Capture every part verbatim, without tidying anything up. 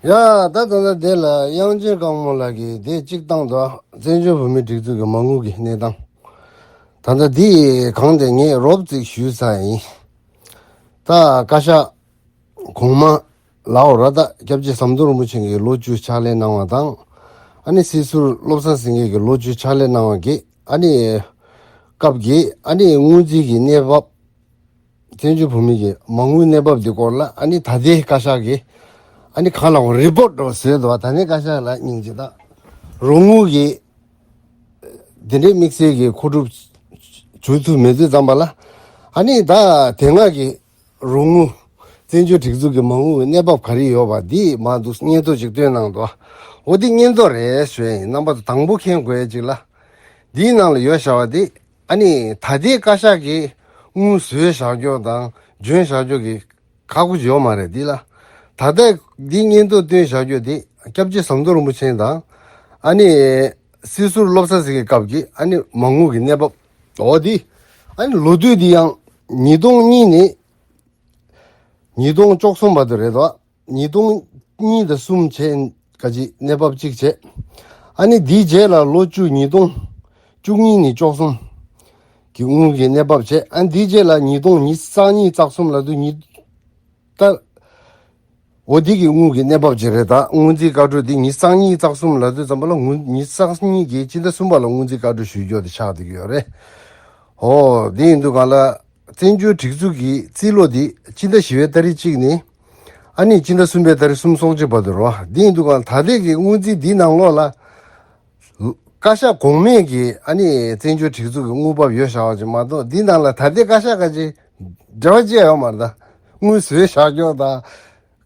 ཡ། ད་ད་ལྟ་དེ་ལ་དབྱངས་ཅན་དཀར་མོ་ལགས་ཀྱིས་དེ་གཅིག་བཏང་འདུག་བཙན་བྱོལ་བོད་མིའི་སྒྲིག་འཛུགས་ཀྱི་མ་དངུལ་གྱི་གནས་སྟངས། ད་ལྟ་འདི་གང་དེ་ངས་རོབ་ཙིག་ཞུས་ཚར་ཡིན། ད་བཀའ་ཤག་གོང་མ་ལའོ་ར་ད་སྐྱབས་རྗེ་ཟམ་གདོང་རིན་པོ་ཆེ་གིས་ལོ་བཅུ་ཕྱག་ལས་གནང་བ་དང་། ཨ་ནི་སྲིད་ཟུར་བློ་བཟང་སེང་གེ་གིས་ལོ་བཅུ་ཕྱག་ལས་གནང་བ་གི་ཨ་ནི་སྐབས་ཀྱི་ཨ་ནི་སྔོན་རྩིས་ཀྱི་གནས་བབ། བཙན་བྱོལ་བོད་མི་གི་མ་དངུལ་གནས་བབ་འདི་སྐོར་ལ་ཨ་ནི་ད་ལྟའི་བཀའ་ཤག་གིས་ཨ་ནི་གང་ལ་རི་པོར་ཊི་འདྲ་བཟོས་འདུག་ད་ལྟའི་བཀའ་ཤག་ལ་སྙིང་རྗེ་དང་། རོགས་དངུལ་གྱི་དེ་འདྲའི་དམིགས་བསལ་གྱི་མཁོ་སྒྲུབ་བྱུང་ཐུབ་མེད་དུས་ཙམ་པ་ལ། ཨ་ནི་ད་དེ་སྔ་གི་རོགས་དངུལ། བཙན་བྱོལ་སྒྲིག་འཛུགས་ཀྱི་མ་དངུལ་གནས་བབ་ག་རེ་ཡོད་པ་འདི་མ་འདུག་སྙན་ཐོ་ཅིག་བཏོན་གནང་འདུག་འོ་འདི་སྙན་ཐོ་རེད་ཞུ་ཡིན། རྣམ་པ་ཚོ་དང་པོ་མཁྱེན་དགོས་ཡ་ཅིག་ལ། འདིའི་ནང་ལ་ཡོད་བཞག་པ་འདི། ཨ་ནི་ད་ལྟའི་བཀའ་ཤག་གིས་དངུལ་བཟོས་བཞག་རྒྱུ་དང་འཇོན་བཞག་རྒྱུ་གི་ཁག་པོ་ཡོད་མ་རེད་འདི་ལ། ད་ལྟ་འདི་སྙན་ཐོ་བཏོན་བཞག་རྒྱུ་འདི་སྐྱབས་རྗེ་ཟམ་གདོང་རིན་པོ་ཆེ་དང་། ཨ་ནི་སྲིད་ཟུར་བློ་བཟང་སེང་གེ་སྐབས་ཀྱི་ཨ་ནི་མ་དངུལ་གྱི་གནས་བབ་འོ་འདི། ཨ་ནི་ལོ་དུས་འདི་ཡང་ཉིས་སྟོང་གཉིས་ནས་ཉིས་སྟོང་བཅུ་གསུམ་བར་དུ་རེད་དོ། ཉིས་སྟོང་གཉིས་དང་གསུམ་བྱས་ག་ཅིག་གནས་བབ་གཅིག་བྱས། ཨ་ནི་འདིའི་རྗེས་ལ་ལོ་བཅུ། ཉིས་སྟོང་བཅུ་གཉིས་ནས་བཅུ་གསུམ་གྱི་དངུལ་གྱི་གནས་བབ་བྱས། ཨ་ནི་འདིའི་རྗེས་ལ་ཉིས་སྟོང་ཉི་ཤུ་རྩ་གཉིས་རྩ་གསུམ་ལ་དུ་ཉིས་ལྟར། འོ་འདི་གི་དངུལ་གྱི་གནས་བབ་ཅིག་རེད། ད་སྔོན་རྩིས་བཀའ་འཁྲོལ་འདི་ཉི་ཤུ་རྩ་གཉིས་རྩ་གསུམ་ལ་དུ་ཙམ་པ་ལ་དངུལ་ཉི་ཤུ་རྩ་གཉིས་ཀྱི་སྤྱི་ཟླ་གསུམ་པ་ལ་སྔོན་རྩིས་བཀའ་འཁྲོལ་ཞུ་རྒྱུ་དེ་ཆགས་བསྡད་ཀྱི་ཡོད་རེད། འོ་འདི་ཡིན་དུས་གང་ལ། བཙན་བྱོལ་སྒྲིག་འཛུགས་ཀྱི་རྩིས་ལོ་འདི་སྤྱི་ཟླ་བཞི་པའི་ཏ་རིག་གཅིག་ནས་ཨ་ནི་སྤྱི་ཟླ་གསུམ་པའི་ཏ་རིག་གསུམ་སོགས་ཀྱི་བར་དུ་རེད་བ། འདི་ཡིན་དུས་གང་ལ་ད་ལྟའི་གི་སྔོན་རྩིས་འདིའི་ནང་ལོགས་ལ། བཀའ་ཤག་གོང་མས་ཀྱི་ཨ་ནི་བཙན་བྱོལ་སྒྲིག་འཛུགས་ཀྱི་དངུལ་འབབ་ཡོད་བཞག་པ་ཅིག་མ་གཏོགས་འདི་ནང་ལ་ད་ལྟའི་བཀའ་ཤག་ག་ཅིག་འབྲེལ་བ་ཅི་ཡང་ཡོད་མ་རེད། ད་དངུལ་བཟོས་བཞག་རྒྱུ་དང་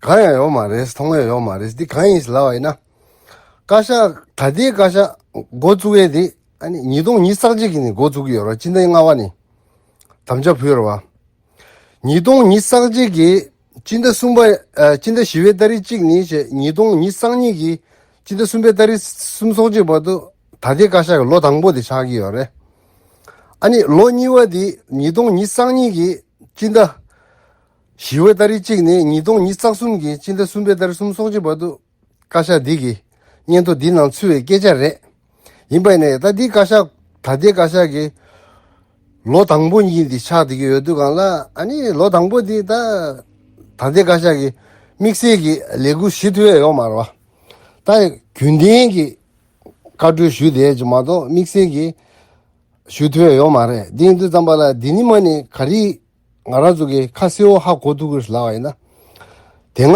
གང་ཡང་ཡོད་མ་རེད། མཐོང་ཡང་ཡོད་མ་རེད། འདི་གང་ཡིན་ཟེར་ལབ་པ་ཡིན་ན། བཀའ་ཤག་ད་ལྟའི་བཀའ་ཤག་འགོ་བཙུགས་ཡས་འདི་ཨ་ནི་ཉིས་སྟོང་ཉི་ཤུ་རྩ་གཅིག་གི་ནས་འགོ་བཙུགས་ཀྱི་ཡོད་རེད། སྤྱི་ཟླ་ལྔ་པ་ནས་དམ་བཅའ་ཕུལ་རེད་བ། ཉིས་སྟོང་ཉི་ཤུ་རྩ་གཅིག་གི་སྤྱི་ཟླ་གསུམ་པ། ཨ། སྤྱི་ཟླ་བཞི་པའི་ཏ་རིག་གཅིག་ནས་བྱས་ཉིས་སྟོང་ཉི་ཤུ་རྩ་གཉིས་ཀྱི་སྤྱི་ཟླ་གསུམ་པའི་ཏ་རིག་གསུམ་སོགས་ཀྱི་བར་དུ་ད་ལྟའི་བཀའ་ཤག་གི་ལོ་དང་པོ་དེ་ཆགས་ཀྱི་ཡོད་རེད། ཨ་ནི་ལོ་གཉིས་པ་དེ་ཉིས་སྟོང་ཉི་ཤུ་རྩ་གཉིས་ཀྱི་སྤྱི་ཟླ་བཞི་པའི་ཏ་རིག་གཅིག་ནས་ཉིས་སྟོང་ཉི་ཤུ་རྩ་གསུམ་གྱི་སྤྱི་ཟླ་གསུམ་པའི་ཏ་རིག་གསུམ་སོགས་ཀྱི་བར་དུ། བཀའ་ཤག་འདི་གི་སྙན་ཐོ་འདི་ནང་ཚུད་པའི་སྐད་ཆ་རེད། ཡིན་པ་ཡིན་ནའི་ད་འདི་བཀའ་ཤག་ད་ལྟའི་བཀའ་ཤག་གི་ལོ་དང་པོ་གཉིས་འདི་ཆགས་བསྡད་ཀྱི་ཡོད་དུས་གང་ལ་ཨ་ནི་ལོ་དང་པོ་འདི་ད་ད་ལྟའི་བཀའ་ཤག་གི་དམིགས་བསལ་གྱི་ལས་འགུལ་ཞུ་ཐུབ་ཡ་ཡོད་མ་རེད་བ། ད་རྒྱུན་ལྡན་གྱི་བཀའ་འཁྲོལ་ཞུས་བསྡད་ཀྱི་མ་གཏོགས་དམིགས་བསལ་གྱི་ཞུ་ཐུབ་ཡ་ཡོད་མ་རེད། འདི་ཡིན་དུས་ཙམ་པ་ལ་འདི་ནི་མ་ནི་ག་རེ་ང་རང་ཚོ་གི་ཁ་གསལ་བོ་ཧ་གོ་ཐུབ་ཀྱི་རེད་ལབ་པ་ཡིན་ན། དེ་སྔ་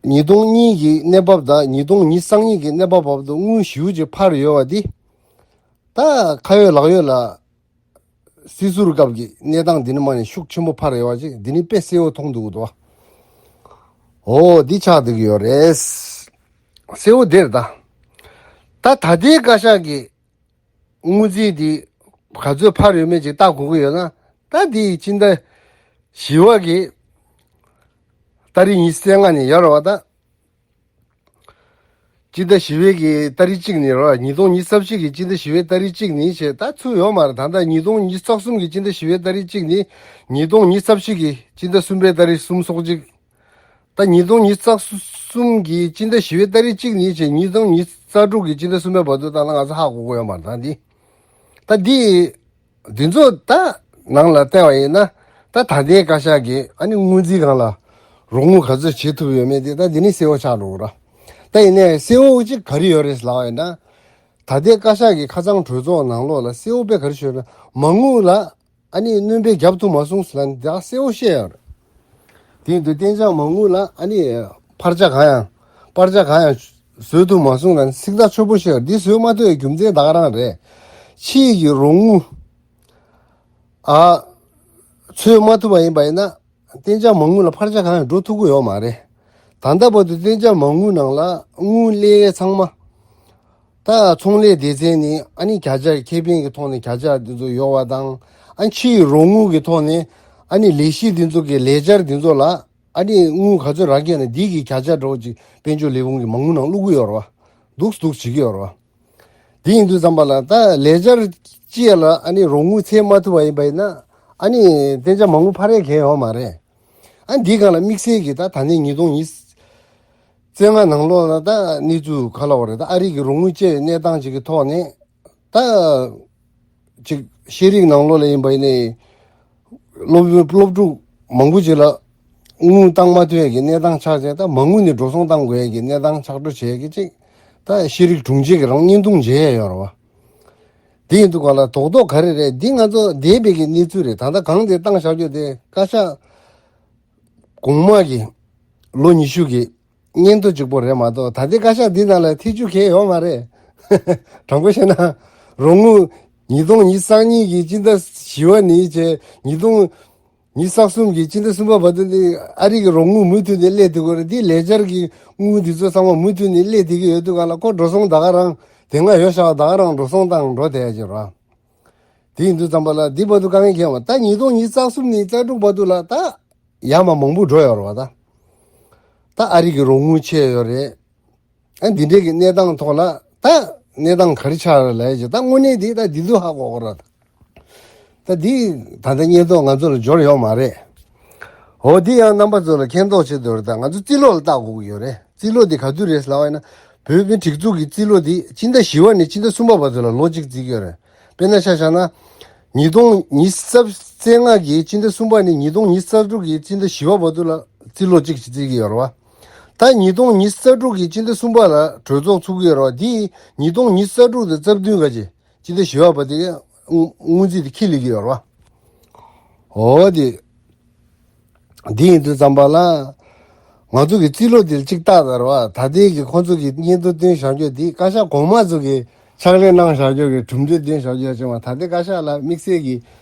ཉིས་སྟོང་གཉིས་ཀྱི་གནས་བབ་དང་ཉིས་སྟོང་ཉི་ཤུ་རྩ་གཉིས་ཀྱི་གནས་བབ་བར་དུ་དངུལ་ཞེ་པོ་ཅིག་འཕར་ཡོད་པ་འདི། ད་ཁ་ཡོད་ལག་ཡོད་ལ་སྲིད་ཟུར་སྐབས་ཀྱི་གནས་སྟངས་འདི་ནི་མ་ནི་ཤུགས་ཆེན་པོ་འཕར་ཡོད་པ་ཅིག་འདི་ནི་དཔེ་གསལ་བོ་མཐོང་འདུག་འདུག་བ། འོ་འདི་ཆགས་བསྡད་ཀྱི་ཡོད་རེད། གསལ་བོ་དེ་རེད་ད། ད་ད་ལྟའི་བཀའ་ཤག་གི་དངུལ་རྩིས་འདི་ག་ཚོད་འཕར་ཡོད་མེད་ཅིག་ལྟ་དགོས་ཀྱི་ཡོད་ན། ད་འདི་སྤྱི་ཟླ་བཞི་པ་གི་ཏ་རིག་ཉི་ཤུ་རྩ་ལྔ་ནས་ཡོད་རེད་བ། ད་སྤྱི་ཟླ་བཞི་པའི་གི་ཏ་རིག་གཅིག་ནས་རེད་བ། ཉིས་སྟོང་ཉི་ཤུ་རྩ་བཞི་གི་སྤྱི་ཟླ་བཞི་པའི་ཏ་རིག་གཅིག་ནས་བྱས་ད་ཚུད་ཡོད་མ་རེད། ད་ལྟ་ཉིས་སྟོང་ཉི་ཤུ་རྩ་གསུམ་གི་སྤྱི་ཟླ་བཞི་པའི་ཏ་རིག་གཅིག་ནས་ཉིས་སྟོང་ཉི་ཤུ་རྩ་བཞི་གི་སྤྱི་ཟླ་གསུམ་པའི་ཏ་རིག་གསུམ་སོགས་ཅིག་ད་ཉིས་སྟོང་ཉི་ཤུ་རྩ་གསུམ་གི་སྤྱི་ཟླ་བཞི་པའི་ཏ་རིག་གཅིག་ནས་བྱས་ཉིས་སྟོང་ཉི་ཤུ་རྩ་དྲུག་གི་སྤྱི་ཟླ་གསུམ་པའི་བར་དུ་ད་ལྟ་ང་ཚོ་ཧ་གོ་གི་ཡོད་མ་རེད། ད་འདི་ད་འདི་འདི་ཚོ་ད་ནང་ལ་བལྟས་པ་ཡིན་ན་ད་ད་ལྟའི་བཀའ་ཤག་གིས་ཨ་ནི་དངུལ་རྩིས་སྒང་ལ་རོགས་དངུལ་ག་ཚོད་བྱེད་ཐུབ་ཡོད་མེད་དེ་ད་འདི་ནི་གསལ་བོ་ཆགས་འགྲོ་གི་རེད། ད་ཡིན་ནའི་གསལ་བོ་གཅིག་ག་རེ་ཡོད་རེད་ལབ་པ་ཡིན་ན། ད་ལྟའི་བཀའ་ཤག་གི་ཁ་སང་གྲོས་ཚོགས་ནང་ལོགས་ལ་གསལ་བོ་དཔེ་ག་རེ་ཞུས་ན་མ་དངུལ་ལ། ཨ་ནི་སྣོན་པ་བརྒྱབ་ཐུབ་མ་སོང་ཟེར་ལ་འདི་གསལ་བོ་བཤད་ཡོད་རེད། དེ་ཡིན་དུས་གཏན་འཇགས་མ་དངུལ་ལ་ཨ་ནི་འཕར་ཆ་གང་ཡང་། སྤར་ཆ་གང་ཡང་བཟོ་ཐུབ་མ་སོང་ལ་ཚིག་ཐག་ཆོད་པོ་བཤད་ཡོད་རེད། འདི་བཟོ་མ་ཐུབ་པའི་རྒྱུ་མཚན་ད་ག་རང་རེད། ཕྱིའི་གི་རོགས་དངུལ་ཨ་འཚོལ་མ་ཐུབ་པ་ཡིན་པ་ཡིན་ན་གཏན་འཇགས་མ་དངུལ་ལ་འཕར་ཆ་གང་ཡང་འགྲོ་ཐུབ་ཀྱི་ཡོད་མ་རེད། ད་ལྟ་བར་དུ་གཏན་འཇགས་མ་དངུལ་ནང་ལ་དངུལ་སླེབས་ཡས་ཚང་མ། ད་ཚོང་ལས་སྡེ་ཚན་ནས་ཨ་ནི་བརྒྱ་ཆ་ཁེ་ཕན་གྱི་ཐོག་ནས་བརྒྱ་ཆ་འདི་ཚོ་ཡོད་པ་དང་། ཨ་ཕྱིའི་རོགས་དངུལ་གྱི་ཐོག་ནས་ཨ་ནི་ལས་གཞི་འདི་ཚོ་གི་ལས་འཆར་འདི་ཚོ་ལ་ཨ་ནི་དངུལ་ག་ཚོད་རག་གི་ན་འདི་གི་བརྒྱ་ཆ་འདྲ་བོ་ཅིག་དཔལ་འབྱོར་ལས་ཁུངས་ཀྱི་མ་དངུལ་ནང་བླུག་གི་ཡོད་རེད་བ། འདུག་འདུག་བྱེད་ཀྱི་ཡོད་རེད་བ། དེ་ཡིན་དུས་ཙམ་པ་ལ་ད་ལས་འཆར་ཅི་ཡ་ལ་ཨ་ནི་རོགས་དངུལ་འཚོལ་མ་ཐུབ་པ་ཡིན་པ་ཡིན་ན་ཨ་ནི་གཏན་འཇགས་མ་དངུལ་འཕར་ཡས་གང་ཡང་ཡོད་མ་རེད། ཨ་འདི་སྒང་ལ་དམིགས་བསལ་གྱི་ད་ད་ནི་ཉིས་སྟོང་ཉི་ཤུ་ བཅོ་ལྔ་ནང་ལོགས་ལ་ད་གནས་ཚུལ་ག་ལབ་དགོས་རེད། ད་ཨ་རི་གི་རོགས་དངུལ་བཅད་པའི་གནས་སྟངས་ཅིག་གི་ཐོག་ནས། ད་ཅིག་ཤེས་རིག་ནང་ལོགས་ལ་ཡིན་པ་ཡིན་ནའི། སློབ་སློབ་ཕྲུག་མང་པོ་ཅིག་ལ་དངུལ་བཏང་མ་ཐུབ་ཡས་ཀྱི་གནས་སྟངས་ཆགས་བྱས། ད་མ་དངུལ་ནས་འགྲོ་སོང་བཏང་དགོས་ཡས་ཀྱི་གནས་སྟངས་ཆགས་འགྲོ་བྱས་ཀྱི་ཅིག་ད་ཤེས་རིག་དྲུང་ཆེ་གིས་རང་བརྙན་ཐུང་མཇལ་ཡས་ཡོད་རེད་བ། དེ་ཡིན་དུས་ག་ལ་རྡོག་རྡོག་ག་རེ་རེད། འདི་ང་ཚོ་འདས་པའི་གི་གནས་ཚུལ་རེད། ད་ལྟ་གང་དེ་བཏང་བཞག་རྒྱུ་དེ་བཀའ་ཤག་གོང་མ་གི་ལོ་ཉི་ཤུ་གི་སྙན་ཐོ་གཅིག་པོ་རེད་མ་གཏོགས། ད་ལྟའི་བཀའ་ཤག་འདི་ནང་ལ་ཐེ་བྱུས་གང་ཡང་ཡོད་མ་རེད། དྲང་པོ་བཤད་ན། རོགས་དངུལ་ཉིས་སྟོང་ཉི་ཤུ་རྩ་གཉིས་ཀྱི་སྤྱི་ཟླ་བཞི་པ་ནས་བྱས། ཉིས་སྟོང་ཉི་ཤུ་རྩ་གསུམ་གྱི་སྤྱི་ཟླ་གསུམ་པ་བར་དུ་ནི་ཨ་རི་གི་རོགས་དངུལ་མུ་མཐུད་ནས་སླེབས་བསྡད་ཀྱི་ཡོད་རེད། དེ་ལེ་ཇར་གྱི་དངུལ་འདི་ཚོ་ཚང་མ་མུ་མཐུད་ནས་སླེབས་བསྡད་ཀྱི་ཡོད་དུས་ག་ལ། ཁོ་འགྲོ་སོང་ད་ག་རང་དེ་སྔ་ཡོད་བཞག་པ་ད་ག་རང་འགྲོ་སོང་བཏང་འགྲོ་བསྡད་ཡ་ཅིག་རེད། དེ་ཡིན་དུས་ཙམ་པ་ལ་འདི་བར་དུ་དཀའ་ངལ་གང་ཡང་མ། ད་ཉིས་སྟོང་ཉི་ཤུ་རྩ་གསུམ་ནས་རྩ་དྲུག་བར་དུ་ལ་ད་ཡར་མར་མང་པོ་འགྲོ་ཡོད་རེད་བ། ད་ད་ཨ་རི་གི་རོགས་དངུལ་ཆད་ཡོད་རེད། ཨ། འདི་འདྲའི་གི་གནས་སྟངས་ཐོག་ལ་ད་གནས་སྟངས་ག་རེ་ཆགས་རེད་ལབ་ཡ་ཅིག་ད་དངོས་གནས་འདི་ད་འདི་དུས་ཧ་གོ་གི་རེད། ད་འདི་ད་ལྟ་སྙན་ཐོ་ང་ཚོ་ལ་འབྱོར་ཡོད་མ་རེད། འོ། འདི་ཡང་རྣམ་པ་ཚོ་ལ་མཁྱེན་རྟོགས་ཆེད་དུ་རེད། ད་ང་ཚོ་རྩིས་ལོ་ལ་བལྟ་དགོས་ཀྱི་ཡོད་རེད། རྩིས་ལོ་འདི་ག་དུས་རེད་ལབ་པ་ཡིན་ན། བོད་མིའི་སྒྲིག་འཛུགས་ཀྱི་རྩིས་ལོ་འདི་སྤྱི་ཟླ་བཞི་པ་ནས་སྤྱི་ཟླ་གསུམ་པ་བར་དུ་ལ་ལོ་གཅིག་བརྩི་གི་ཡོད་རེད། དཔེར་ན་ཆ་བཞག་ན། ཉིས་སྟོང་ཉི་ཤུ་རྩ་ལྔ་གི་སྤྱི་ཟླ་གསུམ་པ་ནས་ཉིས་སྟོང་ཉི་ཤུ་རྩ་དྲུག་གི་སྤྱི་ཟླ་བཞི་པ་བར་དུ་ལ་རྩིས་ལོ་གཅིག་བརྩི་གི་ཡོད་རེད་བ། ད་ཉིས་སྟོང་ཉི་ཤུ་རྩ་དྲུག་གི་སྤྱི་ཟླ་གསུམ་པ་ལ་གྲོས་ཚོགས་ཚུགས་ཀྱི་ཡོད་རེད་བ། འདི་ཉིས་སྟོང་ཉི་ཤུ་རྩ་དྲུག་དང་རྩ་བདུན་ག་ཅིག་སྤྱི་ཟླ་བཞི་པ་བར་དུ་དངུལ་རྩིས་དེ་འཁྱེར་སླེབས་ཀྱི་ཡོད་རེད་བ། འོ་དེ། འདི་ཡིན་དུས་ཙམ་པ་ལ། ང་ཚོ་གི་རྩིས་ལོ་འདིར་གཅིག་བལྟ་དང་ར་བ། ད་ལྟའི་གི་ཁོང་ཚོ་གི་སྙན་ཐོ་བཏོན་བཞག་རྒྱུ་འདི་བཀའ་ཤག་གོང་མ་ཚོ་གི་ཕྱག་ལས་གནང་བཞག་རྒྱུ་གི་གྲུབ་འབྲས་བཏོན་བཞག་རྒྱུ་ཡ་ཅིག་མ། ད་ལྟའི་བཀའ་ཤག་ལ་དམིགས་བསལ་གྱི་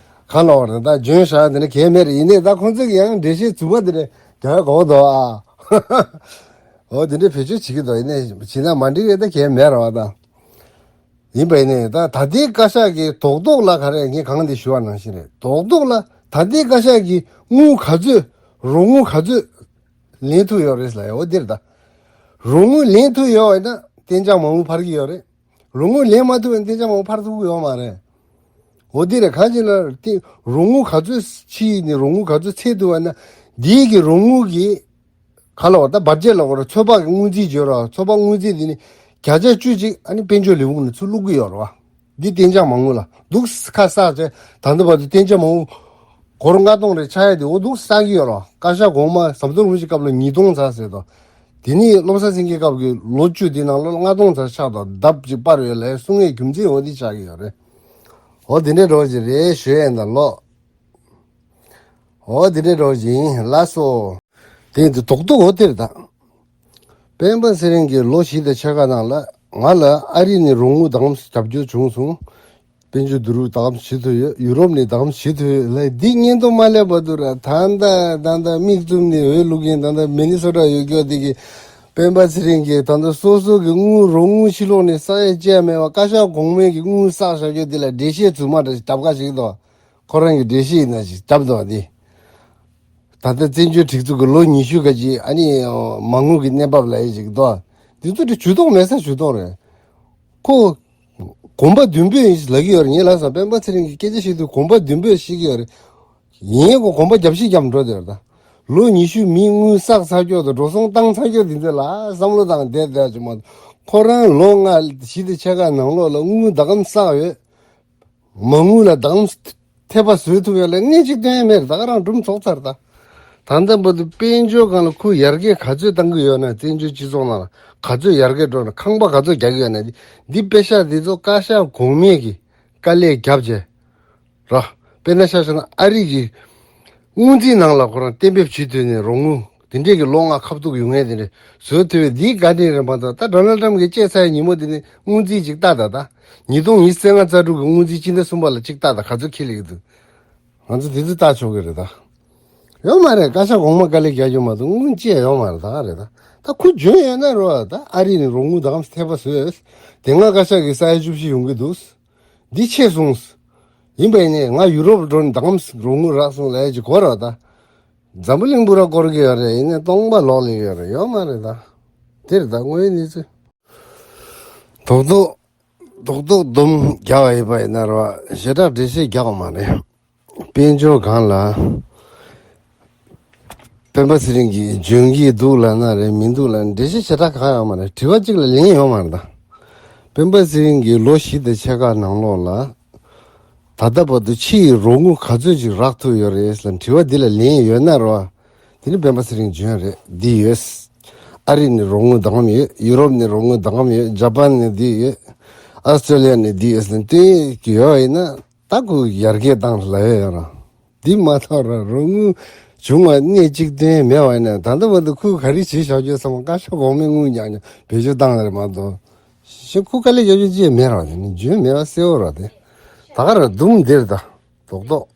ག་ལབ་དགོས་རེད། ད་འཇོན་བཞག་དེ་འདྲ་གང་ཡང་མེད་རེད། ཡིན་ནའི་ད་ཁོང་ཚོ་གི་ཡང་འགྲེལ་བཤད་རྫུན་མ་དེ་འདྲ་རྒྱག་ཡ་དགོས་འདུག་ཨ། འོ་དེ་འདྲ་བེད་སྤྱོད་བྱེད་ཀྱི་འདུག་ཡིན་ནའི་བྱས་ན་མ་འགྲིག་རེད། ད་གང་ཡང་མེད་ར་བ་ད། ཡིན་པ་ཡིན་ནའི་ད་ད་ལྟའི་བཀའ་ཤག་གི་རྡོག་རྡོག་ལ་ག་རེ་ངས་གང་འདི་ཞུ་བ་ནང་བཞིན་རེད། རྡོག་རྡོག་ལ་ད་ལྟའི་བཀའ་ཤག་གི་དངུལ་ག་ཚོད། རོགས་དངུལ་ག་ཚོད་ལེན་ཐུབ་ཡོད་རེད་ལབ་ཡ། འོ་འདིར་ད། རོགས་དངུལ་ལེན་ཐུབ་ཡོད་པ་ཡིན་ན་གཏན་འཇགས་མ་དངུལ་འཕར་གྱི་ཡོད་རེད། རོགས་དངུལ་ལེན་མ་ཐུབ་པ་ཡིན་ན་གཏན་འཇགས་མ་དངུལ་འཕར་ཐུབ་ཀྱི་ཡོད་མ་རེད། འོ་འདི་རེད། གང་ཅི་ལ་དེ་རོགས་དངུལ་ག་ཚོད་ཕྱིན་ནས་རོགས་དངུལ་ག་ཚོད་ཚད་ཐུབ་པ་ཡིན་ན། འདིའི་གི་རོགས་དངུལ་གི་ག་ལ་བ་ད་བར་ཆད་ལ་བོར་ཚོད་དཔག་གི་དངུལ་རྩིས་བརྗོད་རོགས། ཚོད་དཔག་དངུལ་རྩིས་དེ་ནི་བརྒྱ་ཆ་བཅུ་ཅིག་ཨ་ནི་དཔལ་འབྱོར་ལས་ཁུངས་ནས་ཚུར་བླུག་གི་ཡོད་རེད་བ། འདི་གཏན་འཇགས་མ་དངུལ་ལ་འདུག་ཁ་གསག་བྱས། ད་ལྟ་བར་དུ་གཏན་འཇགས་མ་དངུལ་སྒོར་ལྔ་སྟོང་རེ་ཆགས་ཡ་དེ་འོ་འདུག་བསགས་ཀྱི་ཡོད་རེད་བ། བཀའ་ཤག་གོང་མ་ཟམ་གདོང་རིན་པོ་ཆེ་སྐབས་ལ་ཉིས་སྟོང་ཚར་ཟེར་དོ། དེ་ནི་བློ་བཟང་སེང་གེ་སྐབས་ཀྱི་ལོ་བཅུ་དེ་ནང་ལོ་ལྔ་སྟོང་ཚར་ཆགས་དོ། ལྡབ་ཅིག་སྤར་ཡོད་ལབ་གསུང་ཡའི་རྒྱུ་མཚན་འོ་འདི་ཆགས་ཀྱི་ཡོད་རེད། འོ་དེ་འདྲའི་འགྲོ་བཞིན་རེད་ཞུ་ཡ་ཡིན་ད་ལོ། འོ་དེ་འདྲའི་འགྲོ་བཞིན་ཡིན། ལགས་སོ། དེ་ཡིན་དུས་རྡོག་རྡོག་འོ་དེར་ད། སྤེན་པ་ཚེ་རིང་གིས་ལོ་བཞི་དང་ཕྱེད་ཀ་ནང་ལ་ང་ལ་ཨ་རི་ནས་རོགས་དངུལ་ད་གམ་རྒྱབ་སྐྱོར་བྱུང་སོང་། དཔལ་འབྱོར་བསྡུ་རུབ་ད་གམ་བྱེད་ཐུབ་ཡོད། ཡུ་རོབ་ནས་ད་གམ་བྱེད་ཐུབ་ཡོད་ལབ། འདི་སྙན་ཐོ་མ་སླེབས་བར་དུ་ར་ད་ལྟ་ད་ལྟ་མིག་བཙུམ་ནས་འོས་བླུག་མཁན་ད་ལྟ་མི་ནི་སོ་ཊ་ཡོད་སྐྱོ་དེ་གི་སྤེན་པ་ཚེ་རིང་གིས་ད་ལྟ་སོ་སོ་གི་དངུལ་རོགས་དངུལ་ཕྱི་ལོགས་ནས་བསགས་ཡས་བཅས་མེད་པ། བཀའ་ཤག་གོང་མའི་གི་དངུལ་བསགས་བཞག་རྒྱུ་འདི་ལ་འགྲེལ་བཤད་རྫུན་མ་འདྲ་ཞིག་རྒྱབ་ཁ་ཞིག་འདུག་ཁོ་རང་གི་འགྲེལ་བཤད་ཡིན་ན་ཞིག་རྒྱབ་འདུག་འདི། ད་ལྟ་བཙན་བྱོལ་སྒྲིག་འཛུགས་ཀྱི་ལོ་ཉི་ཤུ་ག་ཅིག་ཨ་ནི་མ་དངུལ་གྱི་གནས་བབ་ལ་ཡི་ཞིག་འདུག་འདི་ཚོ་དེ་ཇུས་གཏོགས་མེད་ས་ཇུས་གཏོགས་རེད། ཁོ་གོམ་པ་མདུན་སྤོས་ཡིན་ཞིག་ལབ་ཀྱི་ཡོད་རེད། ངས་ལབ་སོང་། སྤེན་པ་ཚེ་རིང་གི་སྐད་ཆ་བཤད་དུས་གོམ་པ་མདུན་སྤོས་བཤད་ཀྱི་ཡོད་རེད། ཡིན་གོ་གོམ་པ་རྒྱབ་བཤིག་རྒྱབ་འགྲོ་དེ་རེད་ད། ལོ་ཉི་ཤུ་མིའི་དངུལ་བསགས་ཚར་ཀྱོག་དང་འགྲོ་སོང་བཏང་ཚར་ཀྱོག་དེ་ཚོ་ལ་བསམ་བློ་བཏང་བསྡད་བསྡད་ཅིག་མ་གཏོགས། ཁོ་རང་ལོ་ལྔ་བཞི་དང་ཕྱེད་ཀ་ནང་ལོགས་ལ་དངུལ་ད་གམ་བསགས་ཡོད། མ་དངུལ་ལ་ད་གམ་ཐེབས་པ་བཟོས་ཐུབ་ཡ་ལ་སྣེ་གཅིག་སྟོན་ཡ་མེད་རེད། ད་ག་རང་སྒྲུང་རྫོགས་ཚར་ད། ད་ལྟ་བར་དུ་དཔལ་འབྱོར་སྒང་ལ་ཁོས་ཡར་རྒྱས་ག་ཚོད་བཏང་གི་ཡོད་ན། བཙན་བྱོལ་སྤྱི་ཚོགས་ནང་ལ་ག་ཚོད་ཡར་རྒྱས་འགྲོ་ན། ཁང་པ་ག་ཚོད་རྒྱག་གི་ཡོད་ན། འདི་པེ་ཤག་འདི་ཚོ་བཀའ་ཤག་གོང་མས་ཀྱི་དཀའ་ལས་བརྒྱབ་བྱས་ར། དཔེར་ན་ཆ་བཞག་ན་ཨ་རི་གི་དངུལ་རྩིས་ནང་ལ་ཁོ་རང་གཏན་འབེབས་བྱེད་ཐུབ་ནས་རོགས་དངུལ་དེ་འདྲས་ཀྱི་ལོ་ལྔ་ཁ་ཐུག་ཡོང་ངེས་དེ་འདྲས་བཟོ་ཐུབ་པའི་འདིའི་བཀའ་དྲིན་རེད་མ་གཏོགས། ད་ཌོ་ནལ་ཊམ་གྱིས་བཅད་ཚར་བའི་ཉིན་མོ་དེ་ནས་དངུལ་རྩིས་ཅིག་ལྟ་ད་ད། ཉིས་སྟོང་ཉི་ཤུ་རྩ་ལྔ་རྩ་དྲུག་གི་དངུལ་རྩིས་སྤྱི་ཟླ་གསུམ་པ་ལ་ཅིག་ལྟ་ད། ག་ཚོད་འཁྱེར་སླེབས་ཀྱི་འདུག་ང་ཚོ་དེ་ཚོ་ལྟ་ཆོག་གི་རེད་ད། ཡོད་མ་རེད། བཀའ་ཤག་གོང་མ་དཀའ་ལས་རྒྱག་རྒྱུ་མ་གཏོགས་དངུལ་ཅི་ཡང་ཡོད་མ་རེད། ད་ག་རེད་ད། ད་ཁོ་འཇོན་ཡོད་ན་རོ། ད་ཨ་རི་ནས་རོགས་དངུལ་ད་གམ་ཐེབས་པ་བཟོས། དེ་སྔ་བཀའ་ཤག་གིས་ས་ཡ་བཅུ་བཞི་ཡོང་གི་འདུག་འདི་ཆད་སོང་། ཡིན་པ་ཡིན་ནའི་ང་ཡུ་རོབ་འགྲོ་ནས་ད་གམ་རོགས་དངུལ་རག་སོང་ལབ་ཡ་ཅིག་གོ་རོགས་ད། འཛམ་བུ་གླིང་པུ་ར་སྐོར་གི་ཡོད་རེད། ཡིན་ནའི་སྟོང་པ་ལོག་ལེ་ཡོད་རེད། ཡོད་མ་རེད་ད། དེ་རེད་ད་དངོས་ཡོད་གནས་ཚུལ། རྡོག་རྡོག་རྡོག་རྡོག་སྡོམ་རྒྱག་པ་ཡིན་པ་ཡིན་ན་རོ། ཞེ་དྲག་འགྲེལ་བཤད་རྒྱག་པ་མ་རེད། དཔལ་འབྱོར་སྒང་ལ། སྤེན་པ་ཚེ་རིང་གིས་འཇོན་གྱི་འདུག་ལབ་ན་རེད། མི་འདུག་ལབ་ན་འགྲེལ་བཤད་བྱེ་བྲག་གང་ཡང་མ་རེད། དྲི་བ་གཅིག་ལ་ལན་ཡོད་མ་རེད་ད། སྤེན་པ་ཚེ་རིང་གིས་ལོ་བཞི་དང་ཕྱེད་ཀ་ནང་ལོགས་ལ། ད་ལྟ་བར་དུ་ཕྱི་ཡི་རོགས་དངུལ་ག་ཚོད་ཅིག་རག་ཐུབ་ཡོད་རེད་ལབ་དྲི་བ་འདི་ལ་ལན་ཡོད་ན་རོ། དེ་ནི་སྤེན་པ་ཚེ་རིང་འཇོན་རེད། འདི་ཡོད། ཨ་རི་ནས་རོགས་དངུལ་འདང་ཡོད། ཡུ་རོབ་ནས་རོགས་དངུལ་འདང་ཡོད། ཇ་པན་ནས་འདི་ཡོད། ཨ་སི་ཀྲོ་ལི་ཡ་ནས་འདི་ཡོད་ཟེར་ནས་སྟོན་གྱི་ཡོད་ཡིན་ན། ད་ཁོ་ཡར་རྒྱས་བཏང་ལ་ཡོད་ཡོད་ར། འདི་མ་ཐག་ར་རོགས་དངུལ་བྱུང་བ་གནས་གཅིག་སྟོན་མེད་པ་ཡིན་ན། ད་ལྟ་བར་དུ་ཁོས་ག་རེ་བྱས་བཞག་རྒྱུ་ཚང་མ་བཀའ་ཤག་གོང་མའི་དངུལ་ཉག་ཉག་བེད་སྤྱོད་བཏང་ལ་རེད་མ་གཏོགས། ཤི་ཁུ་དཀའ་ལས་རྒྱབ་རྒྱུ་ཅི་ཡང་མེད་ར། དེ་ནི་འཇོན་མེད་པ་གསལ་བོ་ར། དེ་ད་ག་ར་དུམ་འདིར་ད་རྡོག་རྡོག་